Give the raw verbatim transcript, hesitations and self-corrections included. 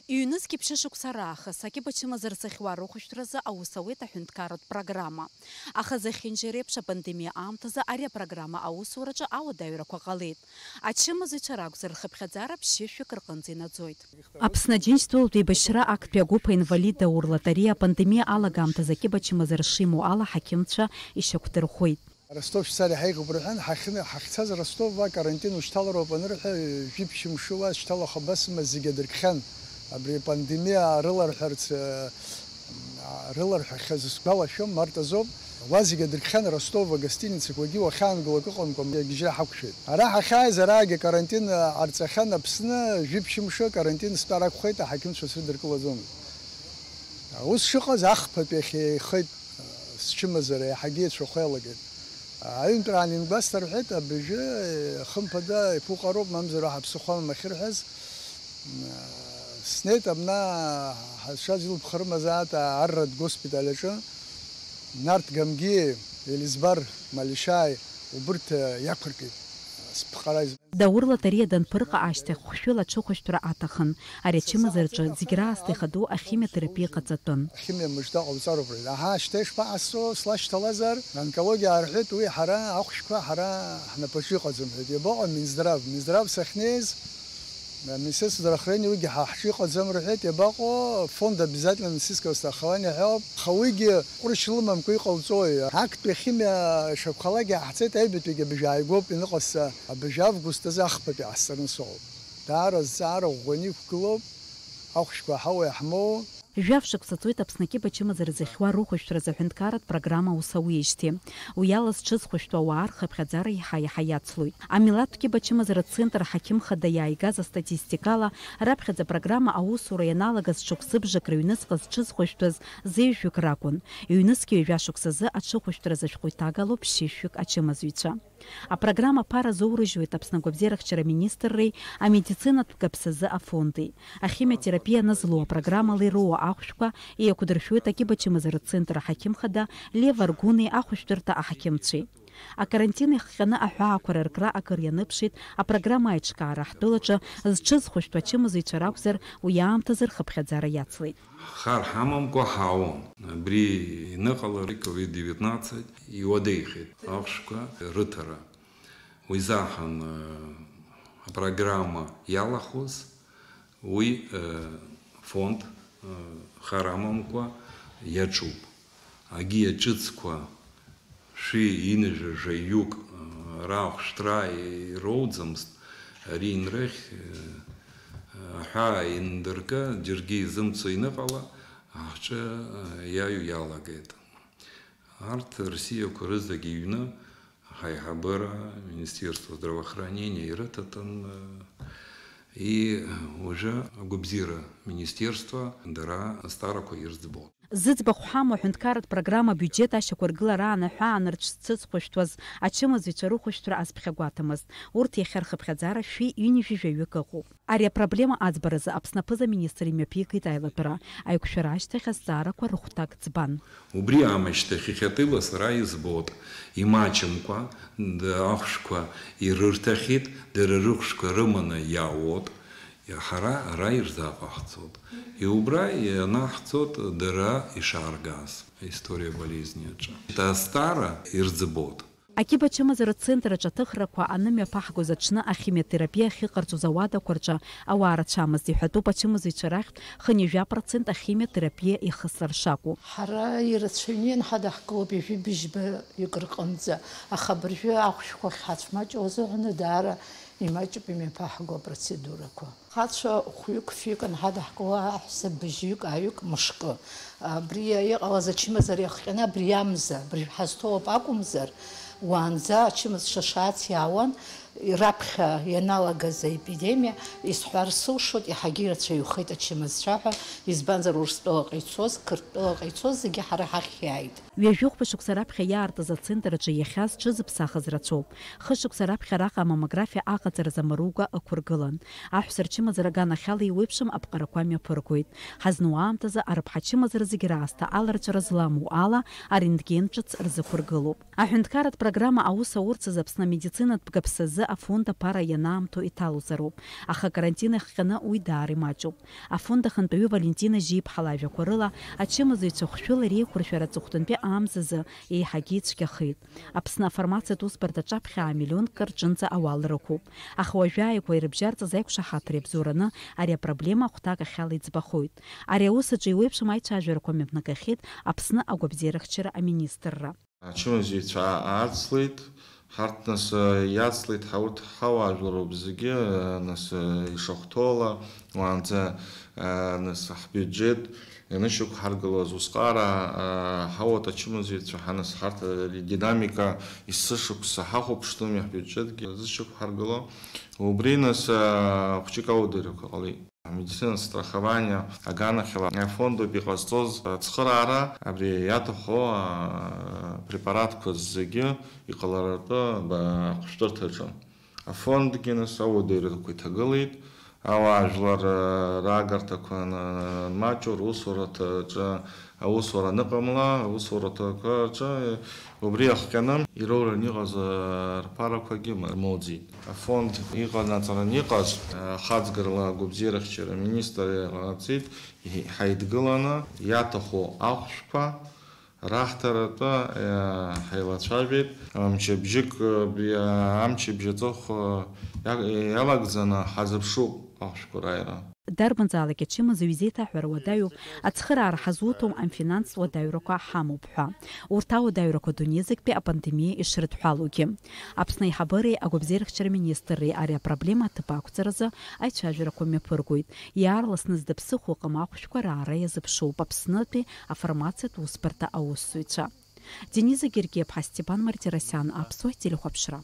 Ҩнызқьи ԥшьышықәса раахыс акьыба чымазара зыхьуа рыхәышәтәразы аус ауеит аҳәынҭқарратә программа. Аха зехьынџьара еиԥш апандемиа аамҭазы ари апрограмма аусураҿы ауадаҩрақәа ҟалеит. Ачымазаҩцәа ракәзар, рхыԥхьаӡара ԥшьышәҩык рҟынӡа инаӡоит. Аԥсны Аџьынџьтәылатә еибашьра актәи агәыԥ аинвалид Даур Латариа апандемиа алагамҭазы акьыба чымазара шимоу ала ҳақьымцәа ишьақәдырӷәӷәеит. Ростов шәцар иҳаиӷьуп рҳәан, ҳахьны-, ҳахьцаз Ростов уа карантин ушьҭалароуп анырҳәа, жәиԥшь мшы уа шьҭалаха абас имаз зегьы адыркхьан. Абри апандемиа рыларҳәарц, э, рыларҳәахьаз сгәалашәом, март азоуп. Уа зегьы адыркхьан, Ростов агостиницақәагьы уахьаангылак ыҟамкәа, агьежьра ҳақәшәеит. Ара ҳахьааиз, араагьы карантин арҵахьан Аԥсны, жәиԥшь мшы карантин стәар акәхеит, аҳақьымцәа срыдыркылаӡомызт. Ус шыҟаз, ахԥатәи иахьа еихеит, счымазара иаҳагьы еицәахо иалагеит. Аҩынтәраан иангәасҭа рҳәеит, абыржәы, хымԥада, иԥуҟароуп, мамзар уаҳа ԥсыхәа амам ахьырҳәаз. Снеит абна ҳазшаз илԥха рымазаат арратә госпиталь аҿы. Нарҭ Гамгиеи, Елизбар Малишьааи убырҭ иақәыркит сԥҟара. Даур Латариа данԥырҟа ашьҭахь хәшәыла аҽыхәышәтәра аҭахын. Ари ачымазараҿы зегь раасҭа ихадоу ахимиотерапиа ҟаҵатәын. Ахимиа мыжда ҟауҵароуп, рҳәеит. Аҳа, шьҭа ишԥаҟасҵо, слашьҭалазар? Онкологиа аарҳәеит, уи ҳара ахәшәқәа ҳара ҳнапаҿы иҟаӡам, ҳәеит. Иабаҟоу Минздрав? Минздрав сахьнеиз, Министерство здравоохранения уигьы ҳа ҳҿы иҟаӡам рҳәеит, иабаҟоу, фонд обязательно медицинского страхования ҳәа ауп. Аха уигьы ҟәрышь лымамкәа иҟалҵои? Актәи ахимиа шаҟа ҟалак иаҳҵеит, аҩбатәигьы абыржә ааигәоуп ианыҟасҵа, абыржә август азы ахԥатәи ҟасҵараны сыҟоуп. Даара азҵаара ӷәӷәаны иқәгылоуп, ахәшәқәа ҳауа иаҳмоу. Жәаф шықәса ҵуеит Аԥсны акьыба чымазара зыхьуа рыхәышәтәразы аҳәынҭқарратә программа аус ауеижьҭеи. Уи ала зҽызхәышәтәу ауаа рхыԥхьаӡара еиҳа-еиҳа иацлоит. Амилаҭтә кьыба чымазара ацентр аҳақьым хада иааигаз астатистикала, раԥхьаӡа апрограмма аусура ианалагаз шықәсыбжак рыҩнуҵҟа зҽызхәышәтәыз зеижәҩык ракәын. Ҩнызқьи ҩажәа шықәсазы аҽыхәышәтәразы ашәҟәы иҭагалоуп ԥшьышәҩык ачымазаҩцәа. Апрограмма аԥара зоурыжьуеит Аԥсны агәабзиарахьчара министрреи амедицинатә гаԥсазы афонди. Ахимиотерапиа анызлоу апрограммала ироуа ахәшәқәа еиқәдыршәоит акьыба чымазара ацентр аҳақьым хада Лев Аргәыни ахәышәтәырҭа аҳақьымцәеи. Акарантин иахҟьаны аҳәаақәа рыркра акыр ианыԥшит апрограмма аиҿкаара ҳтәылаҿы зҽызхәышәтәу ачымазаҩцәа ракәзар, уи аамҭазы рхыԥхьаӡара иацлеит. Хар ҳамамкәа ҳаауан. Абри иныҟалар, ковид девятнадцать иуадаҩхеит ахәшәқәа рыҭара. Уи заҳан, э, апрограмма иалахәыз, уи, э, фонд, э, хар амамкәа иаҿуп. Агьи аҿыцқәа шәи ҩынҩажәа жәаҩык, э, рахәшәтәра ироуӡомызт, ари инрыхь, э, аҳәаа индыркы, џьаргьы изымцо иныҟала, ҳҿы, э, иаҩу иалагеит. Арҭ рсиақәа рызегьы иҩны ҳаиҳабыра, Министерство здравоохранения ирыҭатәын, и уажәы агәабзиара министерство дара азҵаарақәа ирӡбон. Зыӡбахә ҳамоу аҳәынҭқарратә программа абиуџьет ашьақәыргылараан аҳәаа анырцәцыҵхәышәтәуаз ачымазаҩцәа рыхәышәтәра азԥхьагәаҭамызт. Урҭ иахьа рхыԥхьаӡара шәи ҩынҩажәи жәаҩык ыҟоуп. Ари апроблема аӡбаразы Аԥсны аԥыза-министр имҩаԥигеит аилатәара. Аиқәшәара ашьҭахь азҵаарақәа рыхәҭак ӡбан. Убри аамышьҭахь иахьатәиала сара избоит, имаҷымкәа, д-, ахәшәқәа ирырҭахьеит, дара рыхәшәқәа рыманы иаауеит, иа-, ҳара ара ирзаҟаҳҵоит. Иубра ианаҳҵоит дара ишааргаз, аистория болезни аҿы. Азҵаара ирӡбоит. Акьыба ачымазара ацентр аҿы аҭыхрақәа анымҩаԥаҳгоз аҽны ахимиотерапиа ахьыҟарҵоз ауадақәа рҿы ауаа рацәамызт, иҳәатәуп ачымазаҩцәа рахьтә хынҩажәа процент ахимиотерапиа ихысҵар шакәу. Ҳара ирацәаҩны ианҳадаҳкылоуп ҩажәи быжьба ҩык рҟынӡа, аха абыржәы ахәшәқәа ахьҳацәмаҷу азыҳәаны даара имаҷуп имҩаԥаҳго апроцедурақәа. Хацәа хәҩык-фҩык анҳадаҳкыло аҳәса быжьҩык, ааҩык, мышкы. Абри иҟалаз ачымазара иахҟьаны абри амза, абыржә ҳазҭоуп акәымзар, уаанӡа ачымазцәа шаац иаауан, раԥхьа ианалагаз аепидемиа, исҳәар сылшоит, иаҳагьы ирацәаҩхеит ачымазцәа ҳәа, избанзар Урыстәылаҟа ицоз, Қырҭтәылаҟа ицоз зегьы ҳара ҳахь иааит. Ҩажәи хәба шықәса раԥхьа иаартыз ацентр аҿы иахьа зҽызыԥсахыз рацәоуп. Хышықәса раԥхьа араҟа амаммографиа аҟаҵаразы амаруга ықәыргылан. Аҳәса рчымазара аганахьала еиуеиԥшым аԥҟарақәа мҩаԥыргоит. Ҳазну аамҭазы арыԥҳа ачымазара зегь раасҭа аларҵәара зламоу ала арентген ҿыц рзықәыргылоуп. Аҳәынҭқарратә программа аус аурц азы Аԥсны амедицинатә гаԥсазы афонд аԥара ианаамҭоу иҭалозароуп, аха акарантин иахҟьаны уи даара имаҷуп. Афонд ахантәаҩы Валентина Жьиԥҳа лажәақәа рыла, ачымазаҩцәа хәшәыла реиқәыршәара аҵыхәтәантәи амзазы еиҳагьы ицәгьахеит. Аԥсны афармациатә усбарҭаҿы аԥхьа миллионк рҿынӡа ауал рықәуп. Аха уажәааигәа ирыбжьарҵаз аиқәшаҳаҭра иабзоураны ари апроблема ахәҭакахьала иӡбахоит. Ари аус аҿы еиуеиԥшым аицәажәарақәа мҩаԥнагахьеит Аԥсны агәабзиарахьчара аминистрра. Ачымазаҩцәа аарцлеит, ҳарҭ нас иацлеит, ҳа урҭ ҳауаажәлароуп зегьы, нас ишахәҭоула, уаанӡа нас ҳбиуџьет ианышьақәҳаргылоз усҟара ҳауат ачымазаҩцәа ҳанас ҳарҭ ари динамика есышықәса ҳахәаԥштәым, иаҳбиуџьетгьы зышьақәҳаргыло. Убри нас хәҷык ауадаҩрақәа ҟалеит. Амедицинатә страхование аганахьала афондоуп иҟазҵоз ацхыраара, абри иаҭаху апрепаратқәа зегьы иҟаларатәы ахәышәтәырҭаҿы. Афондгьы нас ауадаҩрақәа иҭагылеит, ауаажәлар раагарҭақәа анмаҷу русураҭаҿы аусура аныҟамла, аусураҭақәа рҿы убри иахҟьаны ироуран иҟаз рԥарақәагьы рмоуӡеит. Афонд иҟанаҵаран иҟаз ахаҵгырла агәабзиарахьчара аминистр иҟанаҵеит, ҳаидгыланы иаҭаху ахәшәқәа раҳҭаратәы ҳаилацәажәеит. Мчыбжьык, амчыбжь аҵыхә иалагӡаны ҳазыԥшуп ахәшәқәа рааира. Дарбанзаалак ачымазаҩ изеиҭаҳәара уадаҩуп, ацхыраара ҳазуҭом, афинанстә уадаҩрақәа ҳамоуп ҳәа. Урҭ ауадаҩрақәа дунеизыктәи апандемиа ишрыдҳәалоугьы. Аԥсны аиҳабыреи агәабзиарахьчара министрреи ари апроблема аҭыԥ ақәҵаразы аицәажәарақәа мҩаԥыргоит. Иаарласны зда ԥсыхәа ыҟам ахәшәқәа раара иазыԥшуп Аԥснытәи афармациатә усбарҭа аусзуҩцәа. Дениза Гергиаԥҳа, Степан Мартиросиан, Аԥсуа телехәаԥшра.